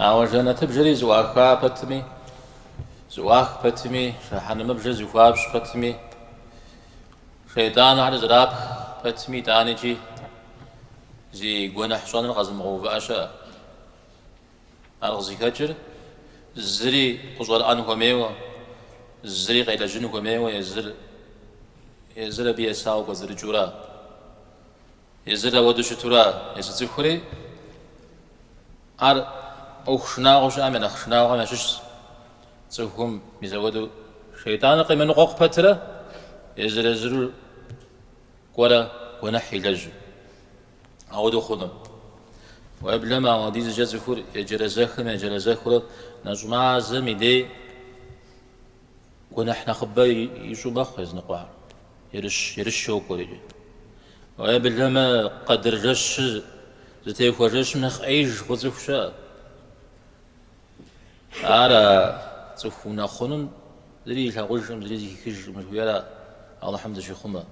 Ауэ жэнэтыбжэри зыӏуаха пэтми, зыӏуах пэтми, жыхьэнэмыбжэр зыхуапщӏ пэтми, шейтӏанхэр зэрапх пэтми, итӏанэкӏи зи гуэныхь щӏэныр къэзымыгъэувыӏэ щыӏэ. Ар къызыхэкӏыр зыри къыщӏэрыӏэн хуэмейуэ, зыри къелэжьын хуэмейуэ езыр езыр абы есауэ кӏуэцӏрыкӏыура. Езыр ауэдэу щытура езы цӏыхури, ар ӏуэху шынагъуэу щыӏэм я нэхъ шынагъуэм ящыщщ. Цӏыхум мис ауэдэу шейтӏаныр къимыныкъуэкъу пэтрэ, езыр-езыру кӏуэрэ гуэныхь илэжьу. Ауэдэу хъуну. Уеблэмэ, ауэдизкӏэ цӏыхур еджэрэзэхым еджэрэзэхыурэ нэщӏ мазэм и дей гуэныхь нэхъыбэ ищӏу мэхъу языныкъуэхэр. Ерыщ, ерыщ йокӏуэр икӏи. Уеблэмэ, къэдыр жэщыр зытехуэ жэщым нэхъ ӏеиж хъу цӏыху щыӏэ. Ар а цӏыху унэхъунум зыри илъагъужкъым, зыри зэхихыжкъым жыхуиӏэра, Алыхьым дыщихъумэ.